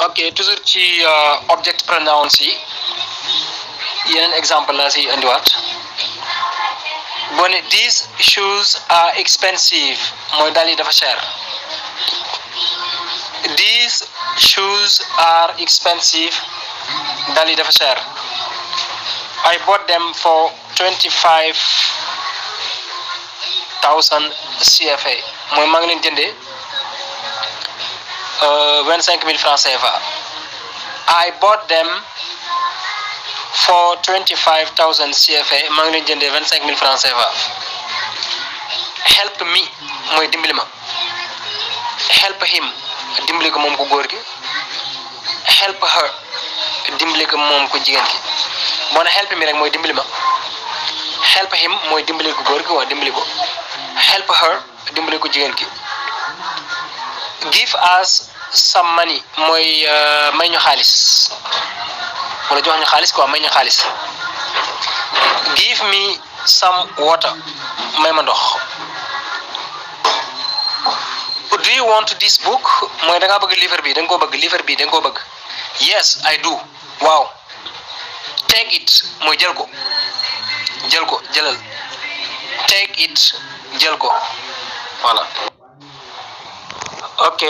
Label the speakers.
Speaker 1: ok toujours ci object pronouns yi yeneen exemple laa si indiwaat boo ne these shoes are expensive mooy daal yi dafa cher. These shoes are expensive daal yi dafa cher. I bought them for 25,000 CFA mooy maa ngi leen jëndee 25,000 francs CFA. I bought them for 25,000 CFA maa ngi leen jëndee 25,000 francs CFA. Help me mooy dimbali ma. Help him dimbali ko moom ku góor gi. Help her dimbali ko moom ku jigéen gi. boo ne help me rek mooy dimbali ma. Help him mooy dimbali ko góor gi waa dimbali ko. Help her dimbali ko jigéen gi. Give us some money mooy may ñu xaalis wala jox ñu xaalis quoi may ñu xaalis. Give me some water may ma ndox. Do you want this book mooy da ngaa bëgg livre bi da nga koo bëgg livre bi da nga koo bëgg. Yes I do waaw. Take it mooy jël ko jëlal. Take it jël ko voilà ok.